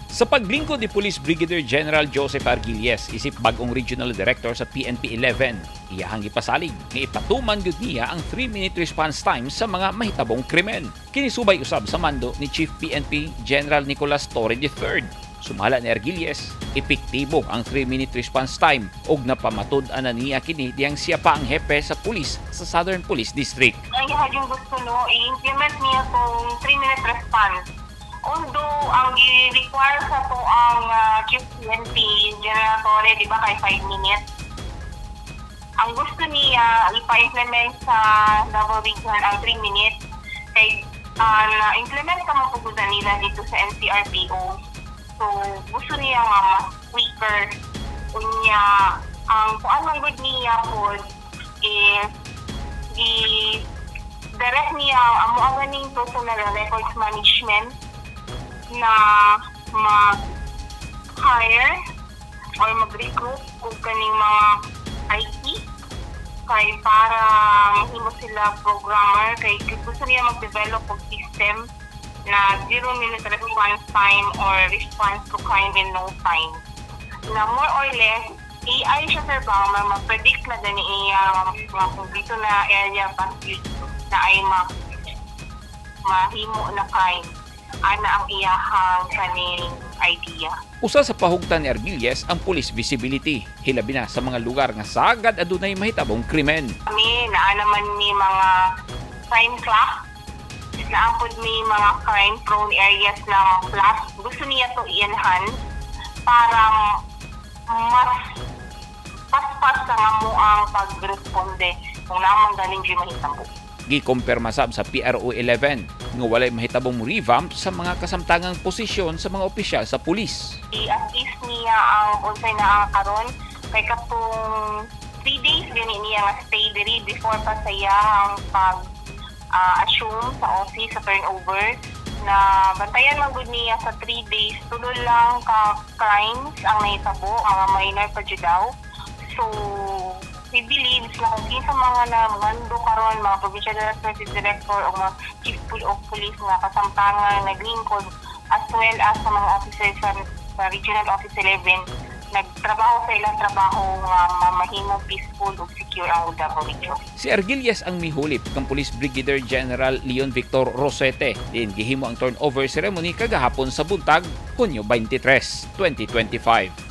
Sa paglingkod ni Police Brigadier General Joseph Arguilles isip bagong Regional Director sa PNP 11, iyahang gipasalig nga ipatuman gyud niya ang 3-minute response time sa mga mahitabong krimen. Kini subay usab sa mando ni Chief PNP General Nicolas Torre III. Sumala ni Arguilles, epektibo ang 3-minute response time ug napamatud-an na niya kini diyang siya pa ang hepe sa pulis sa Southern Police District. Ang iya gusto, no, i-implement niya tong 3-minute response. Although, ang i-require sa to ang Chief PNP General Torre, di ba, kay 5 minutes. Ang gusto niya, ipa-implement sa Davao Region ang 3 minutes. Kay na-implement ka mo pud nila dito sa NCRPO. So, gusto niya nga mas quicker. Unya, ang kuan man gud niya pod is gi direct niya ang amo ang ganing personal records management na mag-hire or mag-recruit og kaning mga IT kay para mahimo sila programmer, kay gusto niya mag-develop og system na 0-minute response time or response to crime in no time. Na more or less, AI siya, sir, ba, ma-predict na gani iya nga kung dito na area basi na ay mahimo na crime. Ana ang iyahang kaning idea. Usa sa pahugtan ni Arguilles ang police visibility, hilabi na sa mga lugar nga sagad adunay mahitabong krimen. Kami, naa naman ni mga crime clock, naa pod mi mga crime prone areas na mga plus. Gusto niya to i-enhance para mas paspas sa nga mo ang pagresponde kung naman galing di mahitabo. Gikumpirma sab sa PRO 11 nga walay mahitabong revamp sa mga kasamtangang posisyon sa mga opisyal sa pulis. I-assist niya ang unsay naa karon kay katong 3 days gani niya nga stay diri before pa sa iyang pag assume sa office sa turnover, na bantayan man gud niya sa 3 days, tulo lang ka crimes ang nahitabo, mga minor pa jud daw. So he believes na kung kinsa mga na mando karon, mga provincial director, chief director o mga chief of police nga kasamtangan naglingkod, as well as sa mga officers sa Regional Office 11, nagtrabaho sa ilang trabaho nga mamahimo peaceful ug secure ang Davao Region. Si Arguilles ang mihulip kang Police Brigadier General Leon Victor Rosete. Diin gihimo ang turnover ceremony kagahapon sa buntag, Hunyo 23, 2025.